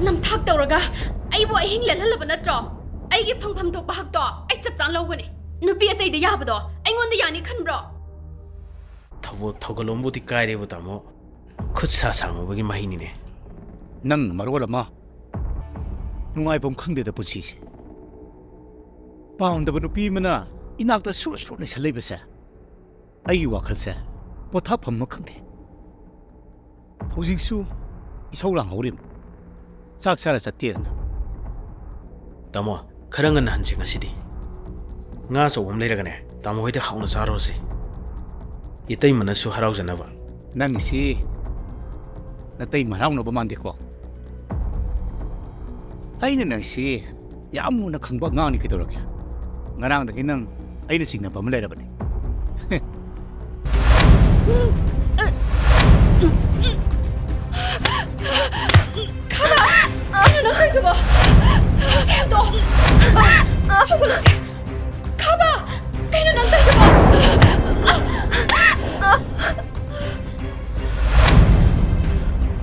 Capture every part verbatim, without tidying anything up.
ꯅꯝꯊꯥꯛ ꯇꯧꯔꯒ ꯑꯩꯕꯨ ꯑꯍꯤꯡ ꯂꯦꯜꯍꯜꯂꯕ ꯅꯠꯇ꯭ꯔꯣ? ꯑꯩꯒꯤ ꯐꯪꯐꯝ ꯊꯣꯛꯄ ꯍꯛꯇꯣ ꯑꯩ ꯆꯞ ꯆꯥꯅ ꯂꯧꯒꯅꯤ꯫ ꯅꯨꯄꯤ ꯑꯇꯩꯗ ꯌꯥꯕꯗꯣ ꯑꯩꯉꯣꯟꯗ ꯌꯥꯅꯤ ꯈꯟꯕ꯭ꯔꯣ? ꯊꯧꯕ-, ꯊꯧꯒꯜꯂꯣꯟꯕꯨꯗꯤ ꯀꯥꯏꯔꯦꯕꯨ ꯇꯥꯃꯣ꯫ ꯈꯨꯠ ꯁꯥ ꯁꯥꯡꯉꯨꯕꯒꯤ ꯃꯍꯩꯅꯤꯅꯦ꯫ ꯅꯪ ꯃꯔꯣꯜ ꯑꯃ ꯅꯨꯡꯉꯥꯏꯐꯝ ꯈꯪꯗꯦꯗ ꯄꯨꯟꯁꯤꯁꯦ꯫ ꯄꯥꯝꯗꯕ ꯅꯨꯄꯤ ꯑꯃꯅ ꯏꯅꯥꯛꯇ ꯁꯨꯔ ꯁꯨꯔ ꯂꯩꯁꯜ ꯂꯩꯕꯁꯦ ꯑꯩꯒꯤ ꯋꯥꯈꯜꯁꯦ ꯄꯣꯊꯥꯐꯝ ꯑꯃ ꯈꯪꯗꯦ꯫ ꯍꯧꯖꯤꯛꯁꯨ ꯏꯁꯧ ꯂꯥꯡꯍꯧꯔꯤꯕꯅꯤ꯫ ꯆꯥꯛ ꯆꯥꯔ ꯆꯠꯇꯦꯗꯅ꯫ ꯇꯥꯃꯣ, ꯈꯔ ꯉꯟꯅ ꯍꯟꯁꯦ ꯉꯁꯤꯗꯤ꯫ ꯉꯥ ꯑꯆꯧꯕ ꯑꯃ ꯂꯩꯔꯒꯅꯦ, ꯇꯥꯃꯣ ꯍꯣꯏꯗ ꯍꯥꯎꯅ ꯆꯥꯔꯨꯔꯁꯤ꯫ ꯏꯇꯩꯃꯅꯁꯨ ꯍꯔꯥꯎꯖꯅꯕ꯫ ꯅꯪꯒꯤꯁꯤ ꯅꯇꯩꯃ ꯍꯔꯥꯎꯅꯕ ꯃꯥꯟꯗꯦꯀꯣ? ꯑꯩꯅ ꯅꯪꯁꯤ ꯌꯥꯝ ꯃꯨꯟꯅ ꯈꯪꯕ ꯑꯉꯥꯡꯅꯤ ꯀꯩꯗꯧꯔꯒꯦ? ꯉꯔꯥꯡꯗꯒꯤ ꯅꯪ ꯑꯩꯅ ꯆꯤꯡꯅꯕ ꯑꯃ ꯂꯩꯔꯕꯅꯤ꯫ ꯈꯥꯕ! ꯀꯩꯅꯣ ꯅꯪ ꯇꯧꯔꯤꯗꯨꯕꯣ? ꯁꯦ ꯍꯟꯗꯣꯛꯑꯣ! ꯍꯧꯒꯠꯂꯣ ꯁꯦ! ꯈꯥꯕ! ꯀꯩꯅꯣ ꯅꯪ ꯇꯧꯔꯤꯗꯨꯕꯣ?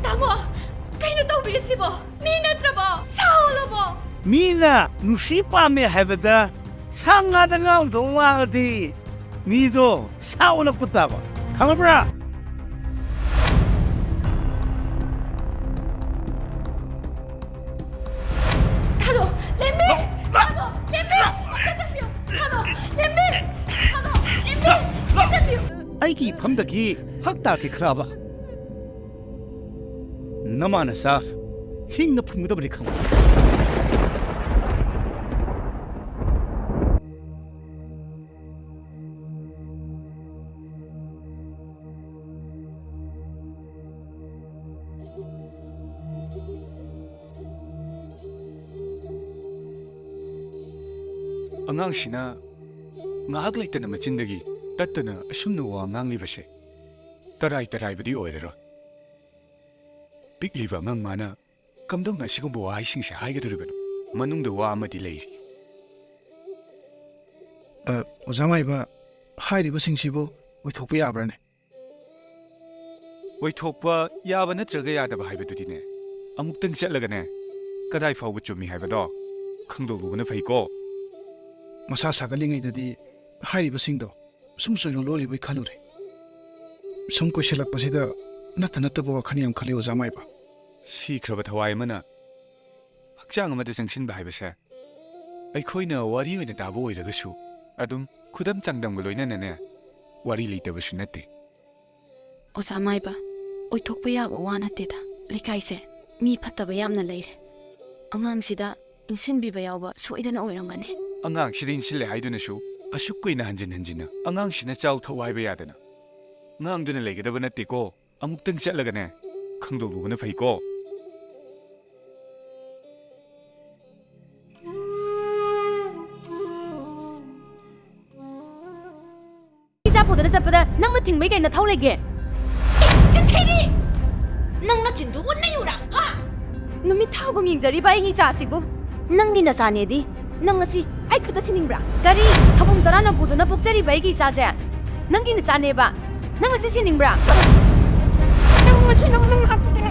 ꯇꯥꯃꯣ! ꯀꯩꯅꯣ ꯇꯧꯕꯤꯔꯤꯁꯤꯕꯣ? ꯃꯤ ꯅꯠꯇ꯭ꯔꯕꯣ? ꯁꯥ ꯑꯣꯜꯂꯕꯣ? ꯃꯤꯅ ꯅꯨꯡꯁꯤ ꯄꯥꯝꯃꯦ ꯍꯥꯏꯕꯗ ꯁꯥ ꯉꯥꯗ ꯉꯥꯎꯗꯧ ꯃꯥꯜꯂꯗꯤ ꯃꯤꯗꯣ ꯁꯥ ꯑꯣꯜꯂꯛꯄ ꯇꯥꯕ꯫ ꯈꯪꯉꯕ꯭ꯔꯥ? ꯊꯥꯗꯣ! ꯂꯦꯝꯕꯤ! ꯊꯥꯗꯣ! ꯂꯦꯝꯕꯤ! ꯑꯝꯇ ꯆꯠꯄꯤꯌꯨ! ꯊꯥꯗꯣ! ꯂꯦꯝꯕꯤ! ꯊꯥꯗꯣ! ꯂꯦꯝꯕꯤ! ꯑꯝꯇ ꯆꯠꯄꯤꯌꯨ! ꯑꯩꯒꯤ ꯏꯐꯝꯗꯒꯤ ꯍꯛ ꯇꯥꯈꯤ ꯈ꯭ꯔꯕ? ꯅꯃꯥ ꯅꯆꯥ ꯍꯤꯡꯅ ꯐꯨꯝꯒꯗꯕꯅꯤ ꯈꯪꯕ꯫ ꯑꯉꯥꯡꯁꯤꯅ ꯉꯥꯏꯍꯥꯛ ꯂꯩꯇꯅ ꯃꯆꯤꯟꯗꯒꯤ ꯇꯠꯇꯅ ꯑꯁꯨꯝꯅ ꯋꯥ ꯉꯥꯡꯂꯤꯕꯁꯦ ꯇꯔꯥꯏ ꯇꯔꯥꯏꯕꯗꯤ ꯑꯣꯏꯔꯔꯣꯏ꯫ ꯄꯤꯛꯂꯤꯕ ꯑꯉꯥꯡ ꯃꯥꯅ ꯀꯝꯗꯧꯅ ꯑꯁꯤꯒꯨꯝꯕ ꯋꯥꯍꯩꯁꯤꯡꯁꯦ ꯍꯥꯏꯒꯗꯧꯔꯤꯕꯅꯣ? ꯃꯅꯨꯡꯗ ꯋꯥ ꯑꯃꯗꯤ ꯂꯩꯔꯤ꯫ ꯑ, ꯑꯣꯖꯥ ꯃꯥꯏꯕ, ꯍꯥꯏꯔꯤꯕꯁꯤꯡꯁꯤꯕꯨ ꯑꯣꯏꯊꯣꯛꯄ ꯌꯥꯕ꯭ꯔꯥꯅꯦ? ꯑꯣꯏꯊꯣꯛꯄ ꯌꯥꯕ ꯅꯠꯇ꯭ꯔꯒ ꯌꯥꯗꯕ ꯍꯥꯏꯕꯗꯨꯗꯤꯅꯦ, ꯑꯃꯨꯛꯇꯪ ꯆꯠꯂꯒꯅꯦ, ꯀꯗꯥꯏ ꯐꯥꯎꯕ ꯆꯨꯝꯃꯤ ꯍꯥꯏꯕꯗꯣ ꯈꯪꯗꯣꯛꯂꯨꯕꯅ ꯐꯩꯀꯣ꯫ ꯃꯁꯥ ꯁꯥꯒꯠꯂꯤꯉꯩꯗꯗꯤ ꯍꯥꯏꯔꯤꯕꯁꯤꯡꯗꯣ ꯁꯨꯝ ꯆꯣꯏꯔꯣꯜ ꯑꯣꯏꯔꯤꯕꯣꯏ ꯈꯜꯂꯨꯔꯦ꯫ ꯁꯨꯝ ꯀꯨꯏꯁꯜꯂꯛꯄꯁꯤꯗ ꯅꯠꯇ ꯅꯠꯇꯕ ꯋꯥꯈꯜ ꯌꯥꯝ ꯈꯜꯂꯤ, ꯑꯣꯖꯥ ꯃꯥꯏꯕ꯫ ꯁꯤꯈ꯭ꯔꯕ ꯊꯋꯥꯏ ꯑꯃꯅ ꯍꯛꯆꯥꯡ ꯑꯃꯗ ꯆꯪꯁꯤꯟꯕ ꯍꯥꯏꯕꯁꯦ ꯑꯩꯈꯣꯏꯅ ꯋꯥꯔꯤ ꯑꯣꯏꯅ ꯇꯥꯕ ꯑꯣꯏꯔꯒꯁꯨ, ꯑꯗꯨꯝ ꯈꯨꯗꯝ ꯆꯥꯡꯗꯝꯒ ꯂꯣꯏꯅꯅꯅꯦ, ꯋꯥꯔꯤ ꯂꯩꯇꯕꯁꯨ ꯅꯠꯇꯦ꯫ ꯑꯣꯖꯥ ꯃꯥꯏꯕ, ꯑꯣꯏꯊꯣꯛꯄ ꯌꯥꯕ ꯋꯥ ꯅꯠꯇꯦꯗ꯫ ꯂꯩꯀꯥꯏꯁꯦ ꯃꯤ ꯐꯠꯇꯕ ꯌꯥꯝꯅ ꯂꯩꯔꯦ꯫ ꯑꯉꯥꯡꯁꯤꯗ ꯏꯟꯁꯤꯟꯕꯤꯕ ꯌꯥꯎꯕ ꯁꯣꯏꯗꯅ ꯑꯣꯏꯔꯝꯒꯅꯤ꯫ ꯑꯉꯥꯡꯁꯤꯗ ꯏꯟꯁꯤꯜꯂꯦ ꯍꯥꯏꯗꯨꯅꯁꯨ ꯑꯁꯨꯛ ꯀꯨꯏꯅ ꯍꯟꯖꯤꯟ ꯍꯟꯖꯤꯟꯅ ꯑꯉꯥꯡꯁꯤꯅ ꯆꯥꯎ ꯊꯛꯎ ꯍꯥꯏꯕ ꯌꯥꯗꯅ, ꯉꯥꯡꯗꯨꯅ ꯂꯩꯒꯗꯕ ꯅꯠꯇꯦꯀꯣ꯫ ꯑꯃꯨꯛꯇꯪ ꯆꯠꯂꯒꯅꯦ, ꯈꯪꯗꯣꯛꯂꯨꯕꯅ ꯐꯩꯀꯣ꯫ ꯏꯆꯥ ꯄꯨꯗꯅ ꯆꯠꯄꯗ ꯅꯪꯅ ꯊꯤꯡꯕꯩ ꯀꯩ ꯅꯊꯧ ꯂꯩꯒꯦ? ꯆꯤꯟꯊꯤꯕꯤ! ꯅꯪ ꯅꯆꯤꯟꯗꯨꯕꯨ ꯅꯩꯌꯨꯔꯥ? ꯍꯥ? ꯅꯨꯃꯤꯠ ꯊꯥꯒꯨꯝ ꯌꯦꯡꯖꯔꯤꯕ ꯑꯩꯒꯤ ꯏꯆꯥꯁꯤꯕꯨ꯫ ꯅꯪꯒꯤ ꯅꯆꯥꯅꯦꯗꯤ ꯅꯪ ꯉꯁꯤ ꯑꯩ ꯈꯨꯠꯇ ꯁꯤꯅꯤꯡꯕ꯭ꯔꯥ? ꯀꯔꯤ? ꯊꯕꯨꯡ ꯇꯔꯥꯅ ꯄꯨꯗꯨꯅ ꯄꯣꯛꯆꯔꯤꯕ ꯑꯩꯒꯤ ꯏꯆꯥꯁꯦ ꯅꯪꯒꯤ ꯅꯆꯥꯅꯦꯕ? ꯅꯪ ꯉꯁꯤ ꯁꯤꯅꯤꯡꯕ꯭ꯔꯥ? ꯅꯪ ꯉꯁꯤ ꯅꯪ ꯅꯪ ꯍꯥꯠꯇꯣꯛꯀꯦ꯫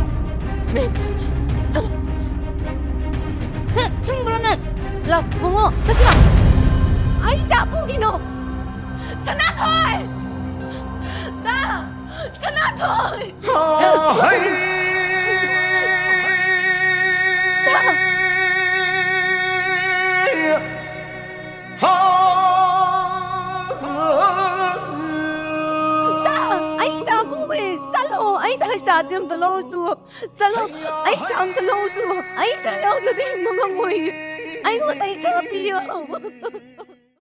ꯁꯤꯡꯕ꯭ꯔꯣ ꯅꯪ? ꯂꯥꯎ, ꯕꯨꯡꯉꯣ, ꯆꯠꯁꯤ ꯂꯥꯎ꯫ ꯑꯩ ꯏꯆꯥ ꯄꯨꯈꯤꯅꯣ꯫ ꯁꯅꯥꯊꯣꯏ! ꯀꯥ! ꯁꯅꯥꯊꯣꯏ! ꯇꯥ! ꯑꯩ ꯏꯆꯥ ꯄꯨꯈ꯭ꯔꯦ꯫ ꯆꯠꯂꯣ, ꯑꯩ ꯏꯆꯥꯁꯦ ꯑꯝꯇ ꯂꯧꯔꯨꯆꯣ꯫ ꯆꯠꯂꯣ, ꯑꯩ ꯏꯆꯥ ꯑꯝꯇ ꯂꯧꯔꯨꯆꯣ꯫ ꯑꯩ ꯏꯆꯥ ꯌꯥꯎꯗ꯭ꯔꯗꯤ ꯍꯤꯡꯕ ꯉꯝꯃꯣꯏ꯫ ꯑꯩꯉꯣꯟꯗ ꯏꯆꯥ ꯄꯤꯌꯣ꯫